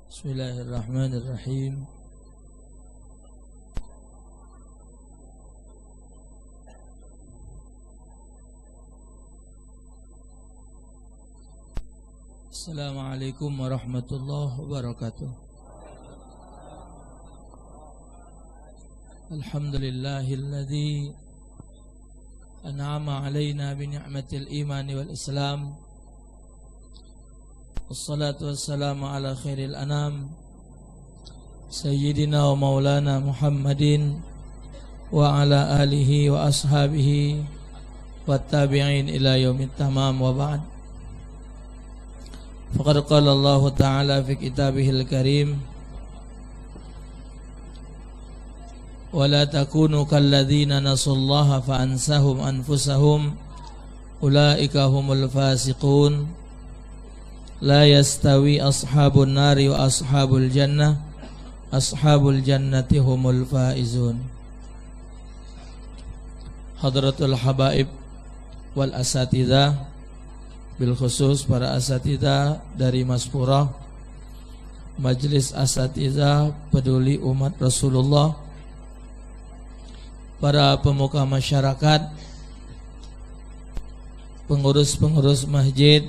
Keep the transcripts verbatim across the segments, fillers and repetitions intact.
Bismillahirrahmanirrahim. Assalamualaikum warahmatullahi wabarakatuh. Alhamdulillahilladzi an'ama alaina bi ni'matil imani wal islam. Wassalatu wassalamu ala khairil anam, Sayyidina wa maulana Muhammadin wa ala alihi wa ashabihi wa tabi'in ila yaumit tamam, wa ba'd. Faqad qala Allahu ta'ala fi kitabihil karim, "Wa la takunu kalladzina nasullaha fa ansahum anfusahum, ulaika humul fasiqun. La yastawi ashabun nari wa ashabul jannah, ashabul jannati humul faizun." Hadratul habaib wal asatidzah, bil khusus para asatidzah dari Maspurah, Majelis Asatidzah Peduli Umat Rasulullah, para pemuka masyarakat, pengurus-pengurus masjid,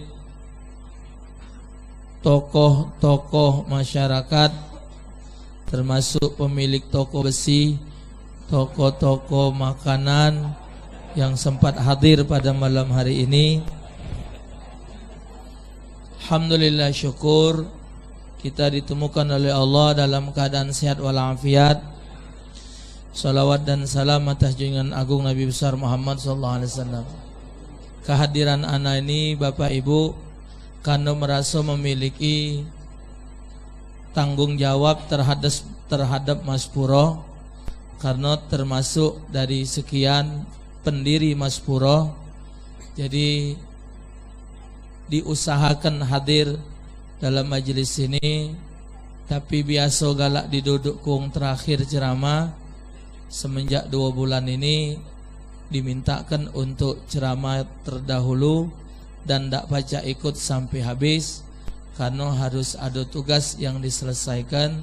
tokoh-tokoh masyarakat, termasuk pemilik toko besi, toko-toko makanan yang sempat hadir pada malam hari ini. Alhamdulillah, syukur kita ditemukan oleh Allah dalam keadaan sehat walafiat. Salawat dan salam atas junjungan agung Nabi besar Muhammad sallallahu alaihi wasallam. Kehadiran ana ini, Bapak Ibu, karena merasa memiliki tanggung jawab terhadap, terhadap Maspuro, karena termasuk dari sekian pendiri Maspuro. Jadi, diusahakan hadir dalam majelis ini, tapi biasa galak diduduk kung terakhir ceramah. Semenjak dua bulan ini dimintakan untuk ceramah terdahulu dan dak pacak ikut sampai habis, karena harus ada tugas yang diselesaikan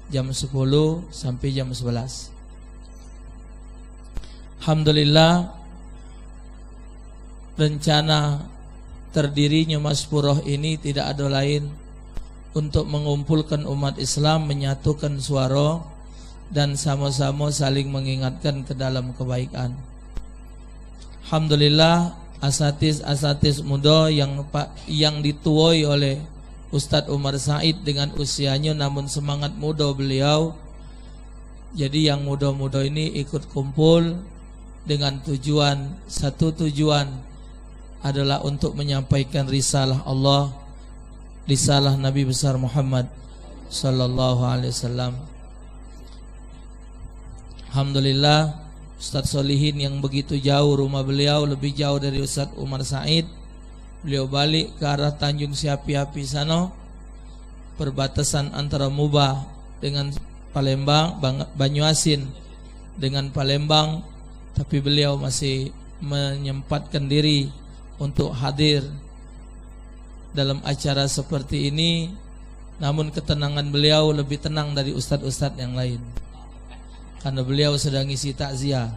jam sepuluh sampai jam sebelas. Alhamdulillah, rencana terdirinya Maspuroh ini tidak ada lain untuk mengumpulkan umat Islam, menyatukan suara, dan sama-sama saling mengingatkan ke dalam kebaikan. Alhamdulillah, asatis-asatis muda yang pa-, yang dituai oleh Ustadz Umar Said dengan usianya, namun semangat muda beliau. Jadi, yang muda-muda ini ikut kumpul dengan tujuan, satu tujuan adalah untuk menyampaikan risalah Allah, risalah Nabi besar Muhammad sallallahu alaihi wasallam. Alhamdulillah, Ustaz Solihin yang begitu jauh rumah beliau, lebih jauh dari Ustaz Umar Said, beliau balik ke arah Tanjung Siapi-api sana, perbatasan antara Muba dengan Palembang, Bang-, Banyuasin dengan Palembang, tapi beliau masih menyempatkan diri untuk hadir dalam acara seperti ini. Namun, ketenangan beliau lebih tenang dari ustad-ustad yang lain, karena beliau sedang ngisi takziah.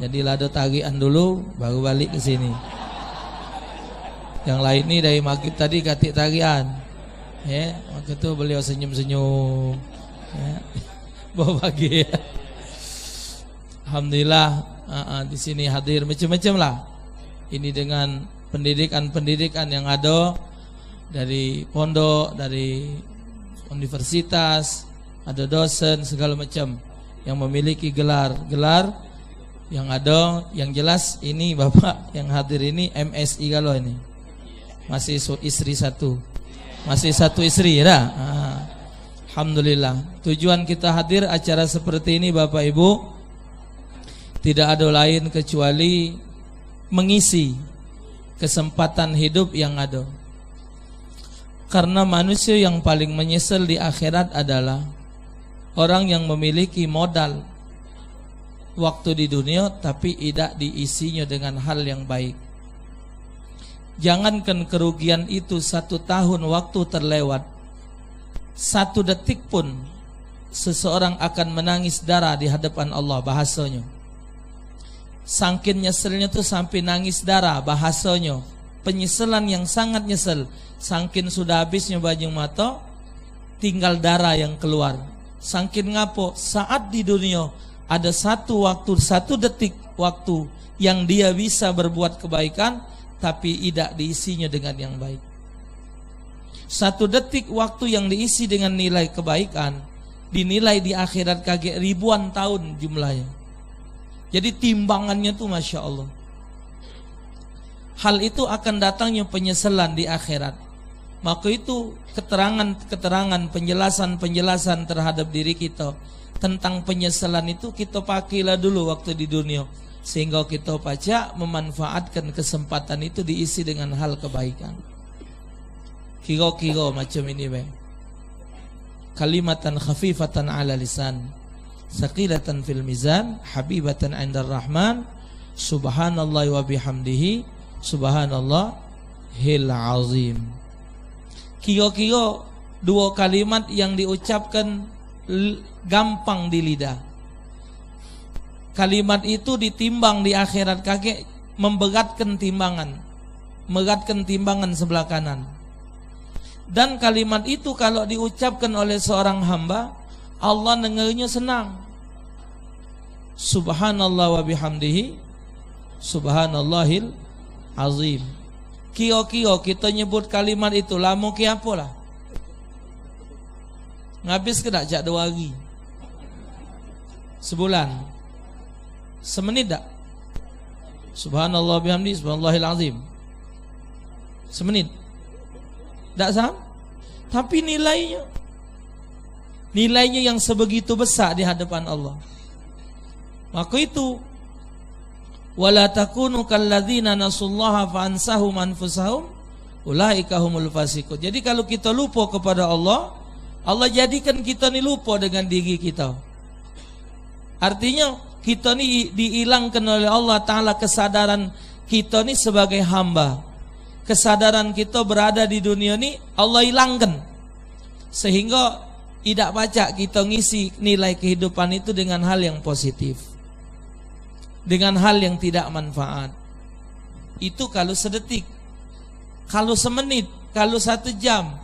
Jadi, lado tagihan dulu, baru balik ke sini. Yang lain ni dari maghrib tadi katik tagihan. Ya, waktu tu beliau senyum-senyum. Ya. Bawa bagi. Alhamdulillah, ah, ah, di sini hadir macam-macam lah. Ini dengan pendidikan-pendidikan yang ada dari pondok, dari universitas, ada dosen segala macam yang memiliki gelar-gelar yang ada. Yang jelas, ini Bapak yang hadir ini M S I kalau ini. Masih su-, istri satu. Masih satu istri, ya dah? Ah. Alhamdulillah. Tujuan kita hadir acara seperti ini, Bapak Ibu, tidak ada lain kecuali mengisi kesempatan hidup yang ada. Karena manusia yang paling menyesal di akhirat adalah orang yang memiliki modal waktu di dunia, tapi tidak diisinya dengan hal yang baik. Jangankan kerugian itu satu tahun waktu terlewat, Satu detik pun seseorang akan menangis darah di hadapan Allah, bahasonyo. Sangkin nyeselnyo tu sampai nangis darah, bahasonyo. Penyesalan yang sangat nyesel. Sangkin sudah habisnyo banyu mato, tinggal darah yang keluar. Sangkin ngapo? Saat di dunia ada satu waktu, satu detik waktu yang dia bisa berbuat kebaikan, tapi idak diisinyo dengan yang baik. Satu detik waktu yang diisi dengan nilai kebaikan dinilai di akhirat kagek ribuan tahun jumlahnyo. Jadi timbangannyo tu, masya Allah. Hal itu akan datangnyo penyesalan di akhirat. Maka itu keterangan-keterangan, penjelasan-penjelasan terhadap diri kita tentang penyesalan itu kita pakailah dulu waktu di dunia, sehingga kita pacak memanfaatkan kesempatan itu diisi dengan hal kebaikan. Kira-kira macam ini bae. Kalimatan khafifatan ala lisan, saqilatan fil mizan, habibatan indar rahman, subhanallah wa bihamdihi, subhanallahil azim. Kira-kira dua kalimat yang diucapkan l-, gampang di lidah. Kalimat itu ditimbang di akhirat kagek memberatkan timbangan. Meratkan timbangan sebelah kanan. Dan kalimat itu kalau diucapkan oleh seorang hamba, Allah dengarnya senang. Subhanallah wa bihamdihi, subhanallahil azim. Kira-kira kita nyebut kalimat itu lama ke apalah? Ngabis ke dak jak dua hari? Sebulan? Semenit dak? Subhanallah bihamdi, subhanallahil azim. Semenit? Dak sam? Tapi nilainya, nilainya yang sebegitu besar di hadapan Allah. Maka itu, wala takunu kalladzina nasullaha fa ansahum anfusahum ulaika humul fasiqun. Jadi kalau kita lupa kepada Allah, Allah jadikan kita ni lupa dengan diri kita. Artinya, kita ni diilangkan oleh Allah Ta'ala kesadaran kita ni sebagai hamba. Kesadaran kita berada di dunia ni Allah ilangkan. Sehingga idak pacak kita ngisi nilai kehidupan itu dengan hal yang positif. Dengan hal yang tidak manfaat. Itu kalau sedetik. Kalau semenit, kalau satu jam,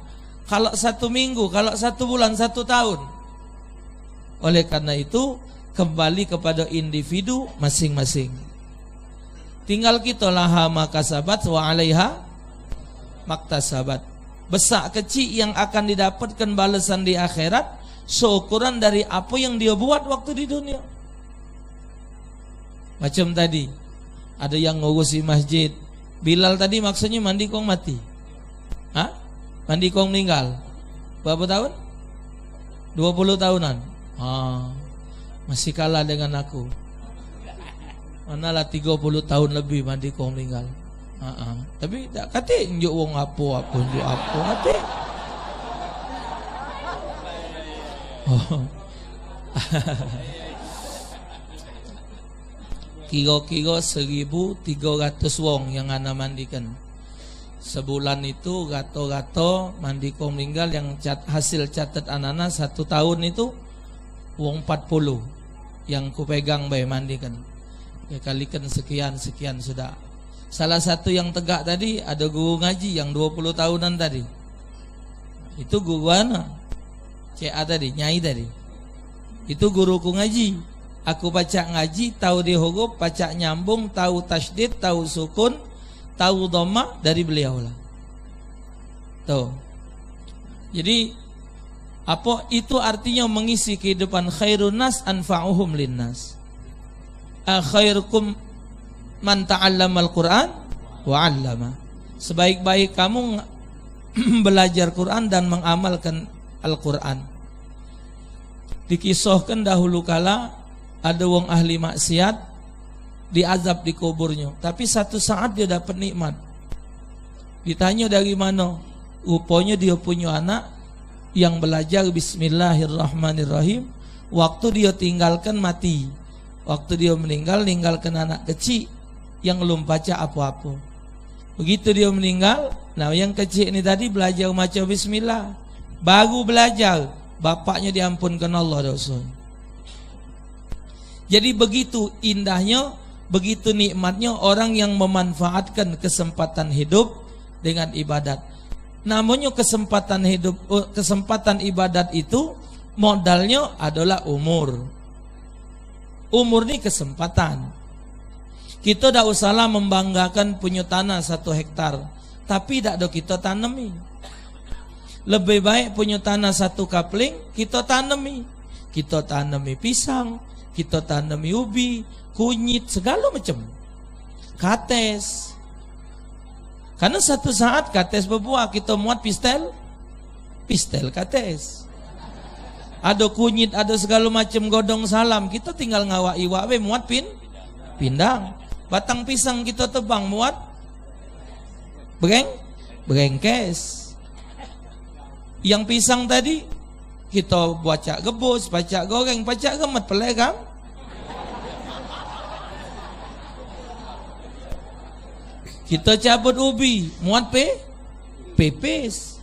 kalau satu minggu, kalau satu bulan, satu tahun. Oleh karena itu, kembali kepada individu masing-masing. Tinggal kita, laha ma kasabat wa alaiha maktasabat. Besak kecik yang akan didapatkan balasan di akhirat seukuran dari apa yang dia buat waktu di dunia. Macam tadi, ada yang ngurusi masjid. Bilal tadi maksudnya mandi kong mati. Ha? Mandi kong meninggal. Berapa tahun? Dua puluh tahunan. Ha. Masih kalah dengan aku. Manalah tiga puluh tahun lebih mandi kong meninggal. Ha, ha. Tapi dak katik njuk wong apo, apo njuk apo katik. Oh. Kira-kira seribu tiga ratus wong yang ana mandikan. Sebulan itu rata-rata mandi kong meninggal yang cat-, hasil catat anana satu tahun itu wong empat puluh yang ku pegang bae mandikan. Ya, kalikan sekian, sekian sudah. Salah satu yang tegak tadi ada guru ngaji yang dua puluh tahunan tadi. Itu guru ana. C A tadi, nyai tadi. Itu guruku ngaji. Aku pacak ngaji, tahu di huruf, pacak nyambung, tahu tasydid, tahu sukun, tahu dhammah dari beliau lah. Tuh. Jadi, apa itu artinya mengisi kehidupan? Khairun nas anfa'uhum linnas. A khairukum man ta'allamal Qur'an wa 'allama. Sebaik-baik kamu ng-, belajar Quran dan mengamalkan Al-Quran. Dikisahkan dahulu kala ada wong ahli maksiat diazab di kuburnyo, tapi satu saat dia dapat nikmat. Ditanyo dari mano? Ruponyo dia punyo anak yang belajar Bismillahirrahmanirrahim. Waktu dia tinggalkan mati. Waktu dia meninggal, ninggalkan anak kecik yang belum pacak apo-apo. Begitu dia meninggal, nah, yang kecik ni tadi belajar maca bismillah. Baru belajar, bapaknyo diampunkan Allah doso. Jadi begitu indahnyo, begitu nikmatnyo orang yang memanfaatkan kesempatan hidup dengan ibadat. Namonyo kesempatan hidup, eh, kesempatan ibadat itu modalnyo adalah umur. Umur ni kesempatan. Kito dak usahlah membanggakan punyo tanah satu hektar, tapi dak do kito tanemi. Lebih baik punyo tanah satu kapling, kito tanemi. Kito tanemi pisang, kito tanemi ubi, kunyit, segalo macam. Kates. Karena satu saat kates bebuah, kito muat pistel, pistel kates. Ado kunyit, ado segalo macam godong salam, kito tinggal ngawak iwak be muat pin, pindang. Batang pisang kito tebang muat breng, brengkes. Yang pisang tadi, kito pacak gebus, pacak goreng, pacak remet, pelek kan? Kito cabut ubi, muat pe, pepes.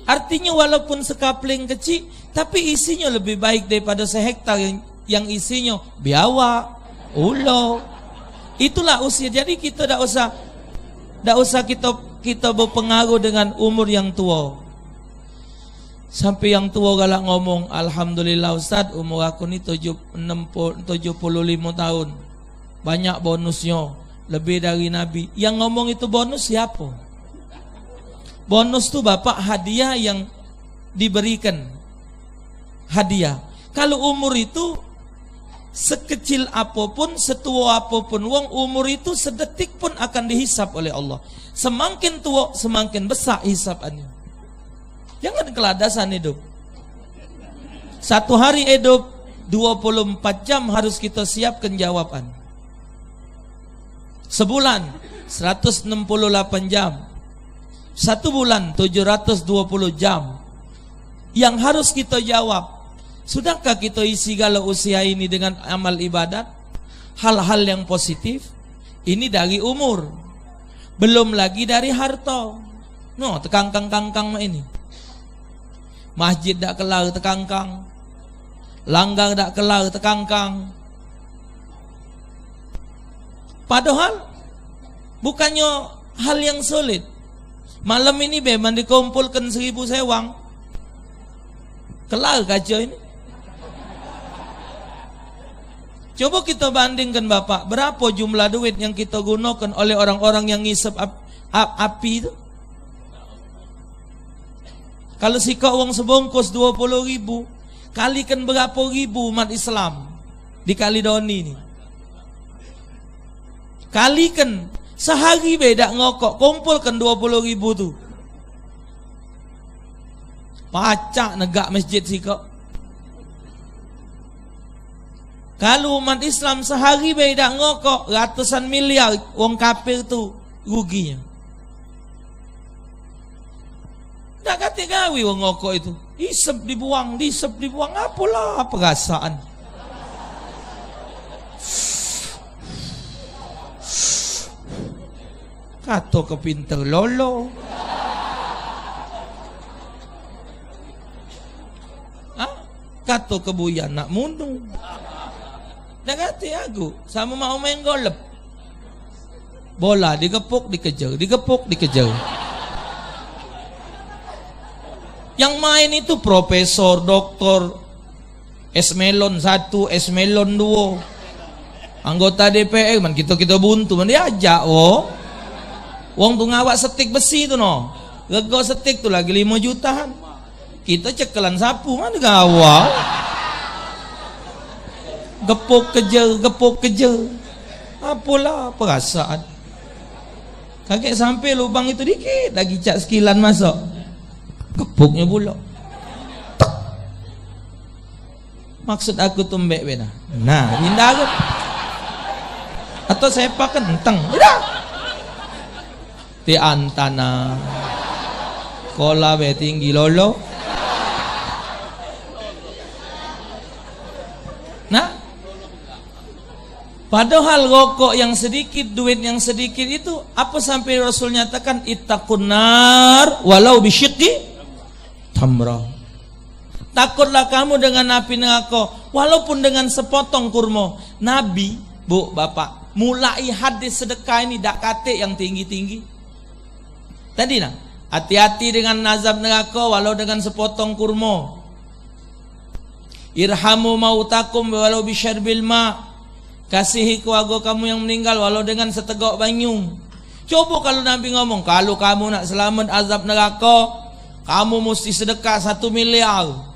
Artinyo, walaupun sekapling kecik, tapi isinyo lebih baik daripada sehektar yang, yang isinyo biawak, ulo. Itulah usia. Jadi, kito dak usah, dak usah kito, kito berpengaruh dengan umur yang tuo. Sampai yang tuo galak ngomong, "Alhamdulillah, Ustaz, umur aku ni tujuh, enam puluh, tujuh puluh limo tahun. Banyak bonusnyo, lebih dari Nabi." Yang ngomong itu bonus siapo? Bonus tu, Bapak, hadiah yang diberikan. Hadiah. Kalau umur itu, sekecil apapun, setuo apapun wong, umur itu sedetik pun akan dihisap oleh Allah. Semakin tuo, semakin besak hisabannyo. Jangan keladasan hidup. Satu hari hidup, dua puluh empat jam harus kito siapkan jawaban. Sebulan, seratus enam puluh lapan jam. Satu bulan, tujuh ratus dua puluh jam. Yang harus kito jawab, sudahkah kito isi galo usia ini dengan amal ibadat? Hal-hal yang positif. Ini dari umur. Belum lagi dari harto. No, tekangkang-kangkang mak ini. Masjid dak kelar tekangkang. Langgar dak kelar tekangkang. Padahal bukannyo hal yang sulit. Malam ini be man dikumpulkan seribu sewang. Kelar kaco ini. Coba kita bandingkan, Bapak, berapa jumlah duit yang kita gunakan oleh orang-orang yang ngisep ap-, ap-, api itu? Kalau sikok wong sebungkus dua puluh ribu, kalikan berapa ribu umat Islam di Kaledoni ni? Kalikan, sehari be dak ngokok, kumpulkan dua puluh ribu tu. Pacak negak masjid sikok. Kalu umat Islam sehari be dak ngokok, ratusan miliar wong kafir tu ruginyo. Dak katek gawe wong ngokok itu. Isep dibuang, diisep dibuang, apolah perasaan. Kato ke pinter lolo. Hah? Kato ke buyan nak mundu. Dak katek aku, samo mau main golep. Bola digepuk, dikejar, digepuk, dikejar. Yang main itu profesor, doktor, es melon satu, es melon duo. Anggota D P R, man kito-kito buntu, man diajak, wo. Wong tu ngawak setik besi tu, no. Rego setik tu lagi limo jutaan. Kito cekelan sapu, mano gawa. Gepuk kejer, gepuk kejer. Apolah perasaan. Kagek sampe lubang itu dikit lagi cak sekilan masuk. Gepuknyo pulo. Tek. Maksud aku tumbek be nah. Nah, indah aku. Atau sepak kenteng. Udah. Ti antana. Kola be tinggi lolo. Nah. Padahal rokok yang sedikit, duit yang sedikit itu, apa sampai Rasul nyatakan, "Ittaqun nar walau bisyiqqi." tamra. Takutlah kamu dengan api neraka, walaupun dengan sepotong kurma. Nabi, bu, bapak, mulai hadis sedekah ini dak katik yang tinggi-tinggi. Tadi nah, hati-hati dengan azab neraka walau dengan sepotong kurma. Irhamu mautakum walau bisyarbil ma. Kasihi keluarga kamu yang meninggal walau dengan setegok banyu. Coba kalau Nabi ngomong, kalau kamu nak selamat azab neraka, kamu mesti sedekah satu miliar.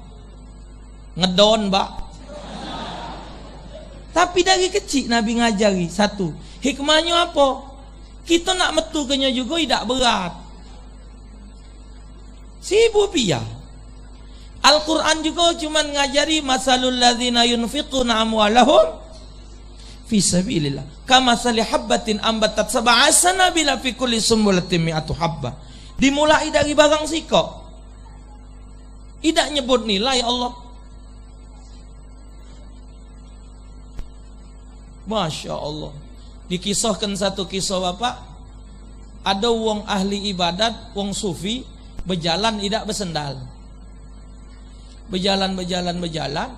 Ngedon, Pak. Tapi dari kecil Nabi ngajari satu. Hikmahnyo apo? Kito nak metu kenyo jugo idak berat. Sibu pia. Al-Quran jugo cuman ngajari masalul ladzina yunfiquna amwalahum fi sabilillah. Kamasali habbatin ambatat sab'a sanabila fi kulli sumbulatin mi'atu habbah. Dimulai dari barang sikok. Idak nyebut nilai Allah. Masya Allah. Dikisahkan satu kisah, bapak. Ada wong ahli ibadat, wong sufi, bejalan idak besendal. Bejalan, bejalan, bejalan.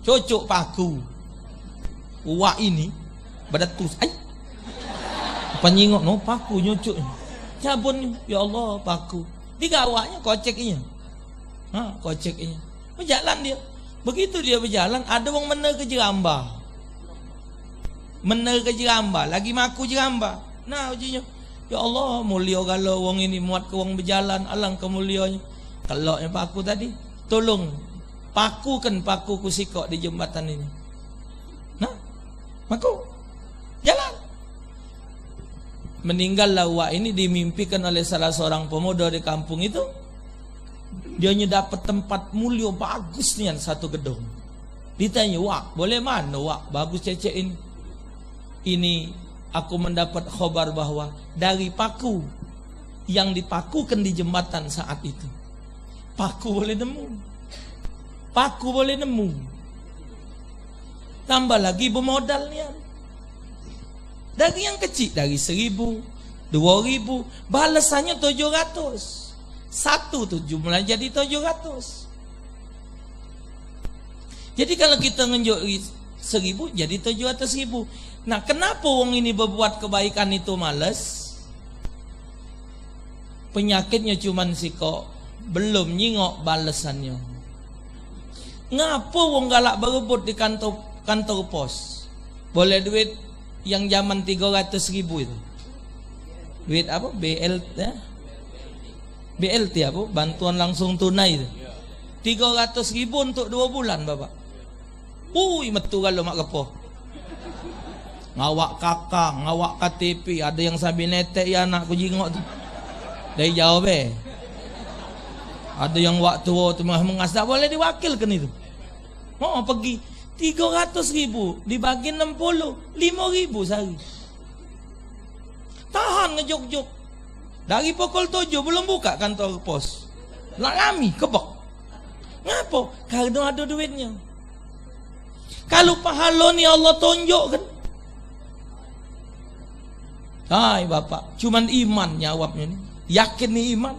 Cocok paku. Wak ini, bedetus. Ai. Apa nyingok no, paku nyocok. Cabun, ya Allah, paku. Digawaknya kocek inya. Ha, kocek inya. Bejalan dia. Begitu dia bejalan, ada wong mena ke jeramba. Mena ke jeramba, lagi maku jeramba. Nah, ujinyo, "Ya Allah, mulia galo wong ini, muat ke wong bejalan, alangkah mulianyo." Keloknyo paku tadi, "Tolong, pakukan pakuku sikok di jembatan ini." Nah, maku. Jalan. Meninggallah uwak ini dimimpikan oleh salah seorang pemuda di kampung itu. Dia nyo dapat tempat mulio bagus nian, satu gedong. Ditanyo, "Wak, boleh mano, Wak? Bagus cecek ini." "Ini aku mendapat khobar bahwa dari paku yang dipakukan di jembatan saat itu, paku boleh nemu." Paku boleh nemu. Tambah lagi bemodal nian. Dari yang kecil, dari seribu, dua ribu, balesannyo tujuh ratus. Satu tu jumlah jadi tujuh ratus. Jadi kalau kita ngenjuk seribu, jadi tujuh ratus ribu. Nah, kenapa wong ini berbuat kebaikan itu males? Penyakitnyo cuman sikok, belum nyingok balesannyo. Ngapo wong galak berebut di kantor, kantor pos? Boleh duit yang zaman tiga ratus ribu itu. Duit apa? B L T, eh? B L T apa? Bantuan langsung tunai itu. Tiga ratus ribu untuk dua bulan, Bapak. Ui, metu galo mak kepo. Ngawak K K, ngawak K T P, ada yang sambil netek ya anak ku jingok tu. Dari jauh be. Ada yang wak tuo tu mengah mengas, tak boleh diwakilkan itu. Oh, pergi tiga ratus ribu dibagi enam puluh, lima ribu sehari. Tahan ngejok-jok. Dari pukul tujuh belum buka kantor pos. Nak rami kebek. Ngapo? Karena ada duitnya. Kalau pahalo ni Allah tunjukkan. Hai bapak, cuman iman nyawabnya ni. Yakin ni iman.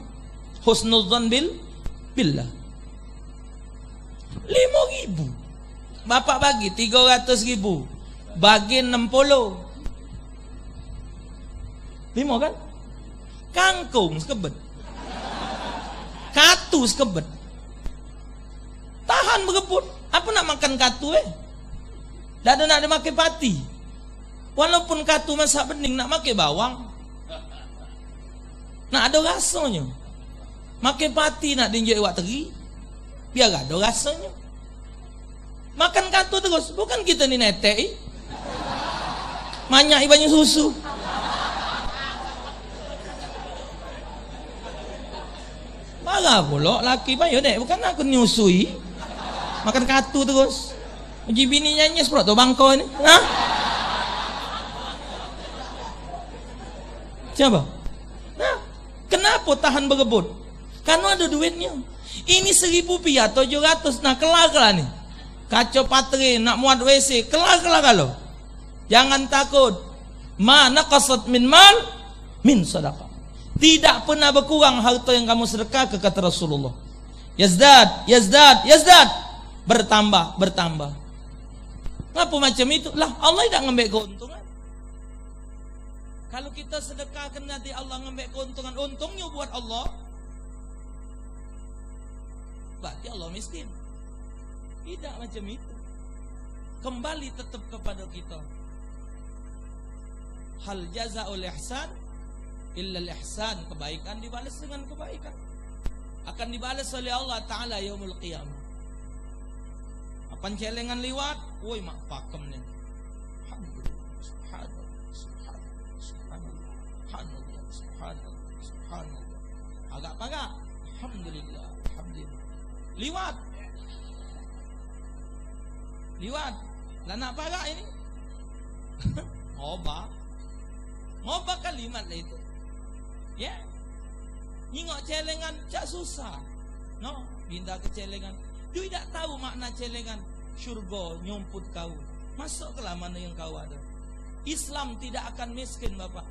Husnuzan bil billah. Lima ribu. Bapak bagi tiga ratus ribu. Bagi enam puluh. Lima kan? Kangkung sekebet. Katu sekebet. Tahan berebut. Apa nak makan katu, eh? Dak ada nak dimakai pati. Walaupun katu masak bening, nak makai bawang. Nak ada rasanya. Makai pati nak dinjuk iwak teri. Biar ada rasanya. Makan katu terus. Bukan kita ni netek, i. Manyak i banyu susu. Marah pulok laki, "Bayo, Dek, bukan aku nyusui. Makan katu terus." Uji bini nyanyi seperot tu bangko ni. Hah? Siapa? Nah, kenapa tahan berebut? Karena ada duitnya. Ini seribu pia, tujuh ratus. Nah, kelar-kelar ni. Kaca patre, nak muat W C, kelar-kelar kalau. Jangan takut. Ma naqasat min mal min sadaqah. Tidak pernah berkurang harta yang kamu sedekahkan, kata Rasulullah. Yazdad, yazdad, yazdad. Bertambah, bertambah. Ngapa macam itu? Lah, Allah tidak ngambek keuntungan. Kalau kita sedekahkan nanti Allah ngambek keuntungan, untungnya buat Allah. Berarti Allah miskin. Tidak macam itu. Kembali tetap kepada kita. Hal jazaul ihsan illal ihsan. Kebaikan dibalas dengan kebaikan. Akan dibalas oleh Allah Ta'ala yaumul qiyamah. Apan celengan liwat, woi, mak pakem ni. Alhamdulillah, subhanallah, subhanallah, subhanallah, subhanallah, subhanallah. Agak parak, alhamdulillah, alhamdulillah. Liwat. Liwat. Lah nak parak ini. Ngoba. Ngoba kalimat lah itu. Ya. Nyingok celengan cak susah. No, pindah ke celengan. Dia tidak tahu makna celengan. Syurga nyomput kau. Masuk ke lah mana yang kau ada. Islam tidak akan miskin, Bapak.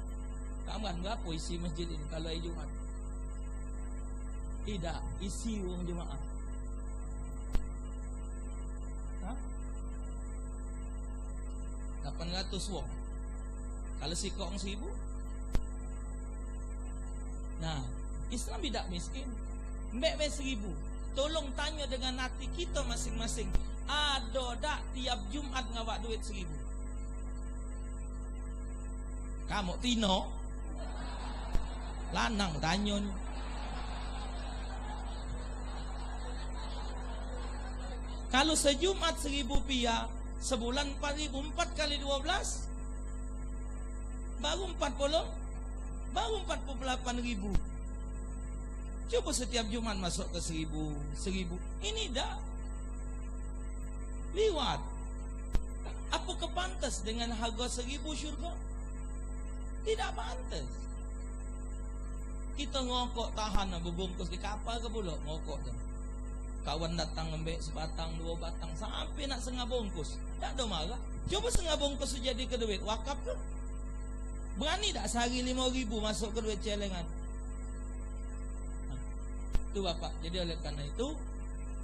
Kamu kan berapa isi masjid ini kalau hari Jumat? Tidak, isi uang jemaah. Hah? Lapan ratus wong. Kalau sikok wong seribu. Nah, Islam tidak miskin. Mbek be seribu. Tolong tanya dengan hati kita masing-masing. Ada dak tiap Jumat ngawak duit seribu? Kamu tino? Lanang tanyo ni. Kalau sejumat seribu pia, sebulan empat ribu, empat kali dua belas, baru empat puluh, baru empat puluh delapan ribu. Coba setiap Jumat masuk ke seribu, seribu. Ini dah liwat. Apa kepantas dengan harga seribu syurga? Tidak pantas. Kita ngokok tahan bebungkus di kapal ke pulo ngokok tu. Kawan datang ngembek sebatang, dua batang, sampai nak setengah bungkus. Tak ada marah. Coba setengah bungkus tu jadi ke duit wakaf tu. Berani tak sehari lima ribu masuk ke duit celengan? Nah, itu Bapak. Jadi oleh karena itu,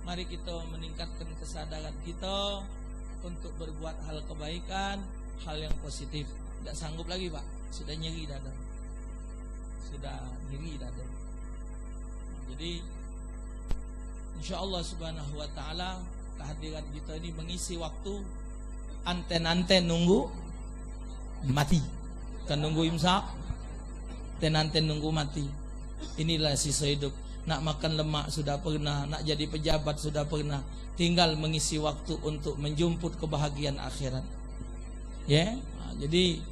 mari kita meningkatkan kesadaran kita untuk berbuat hal kebaikan, hal yang positif. Tidak sanggup lagi, Pak. Sudah nyeri dada. Sudah nyeri dada. Jadi, insya Allah Subhanahu wa Ta'ala, kehadiran kita ini mengisi waktu anten-anten nunggu mati. Bukan nunggu imsak, anten-anten nunggu mati. Inilah sisa hidup. Nak makan lemak sudah pernah, nak jadi pejabat sudah pernah. Tinggal mengisi waktu untuk menjemput kebahagiaan akhirat. Ya, ha, jadi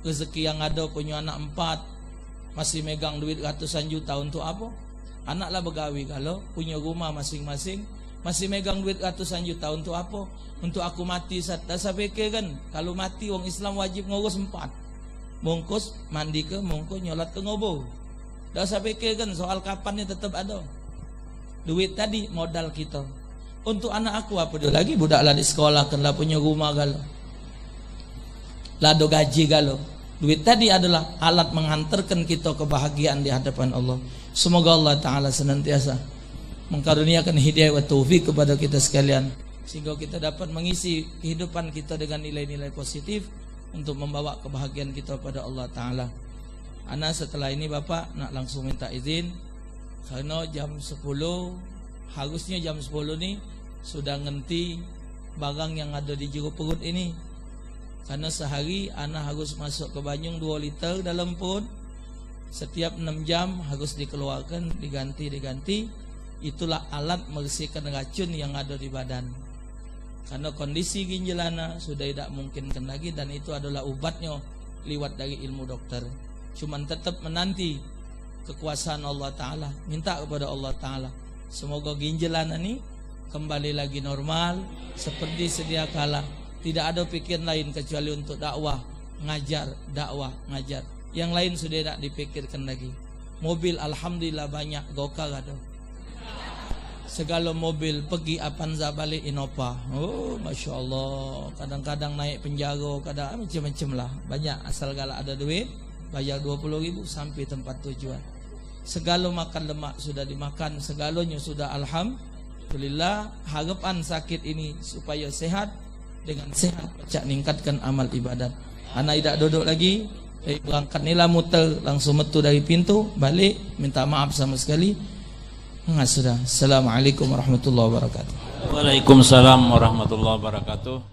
rezeki yang ada, punya anak empat, masih megang duit ratusan juta untuk apa? Anak lah begawi galo, punya rumah masing-masing, masih megang duit ratusan juta untuk apa? Untuk aku mati, Sat. Dak usah pikir kan, kalau mati wong Islam wajib ngurus empat. Mungkus, mandi ke, mungkus, nyolat ke, ngobor. Dak usah pikir kan, soal kapan ni tetap ada. Duit tadi modal kita. Untuk anak aku apa dia lagi? Budak lah di sekolah kan, lah punya rumah galo. Lah ada gaji galo. Duit tadi adalah alat mengantarkan kita kebahagiaan di hadapan Allah. Semoga Allah Ta'ala senantiasa mengkaruniakan hidayah wa taufik kepada kita sekalian, sehingga kita dapat mengisi kehidupan kita dengan nilai-nilai positif untuk membawa kebahagiaan kita pada Allah Ta'ala. Ana setelah ini Bapak nak langsung minta izin, karena jam sepuluh, harusnya jam sepuluh ni sudah ngenti barang yang ada di jero perut ini. Karena sehari ana harus masuk ke banyu dua liter dalam perut. Setiap enam jam harus dikeluarkan, diganti, diganti. Itulah alat membersihkan racun yang ada di badan. Karena kondisi ginjal ana sudah tidak mungkinkan lagi, dan itu adalah ubatnya liwat dari ilmu dokter. Cuman tetap menanti kekuasaan Allah Ta'ala, minta kepada Allah Ta'ala, semoga ginjal ana ni kembali lagi normal seperti sedia kala. Tidak ada pikiran lain kecuali untuk dakwah, ngajar, dakwah, ngajar. Yang lain sudah tidak dipikirkan lagi. Mobil, alhamdulillah, banyak, gokar ada. Segala mobil, pergi Avanza, balik Innova. Oh, masya Allah. Kadang-kadang naik penjara, kadang macam-macam lah. Banyak, asal galak ada duit, bayar dua puluh ribu sampai tempat tujuan. Segalo makan lemak sudah dimakan, segalonyo sudah, alhamdulillah. Harepan sakit ini supayo sehat, dengan sehat pacak ningkatkan amal ibadat. Ana idak dodok lagi, eh, berangkat ni lah muter, langsung metu dari pintu, balik, minta maaf samo sekali. Nah, sudah. Assalamualaikum warahmatullahi wabarakatuh. Waalaikumsalam warahmatullahi wabarakatuh.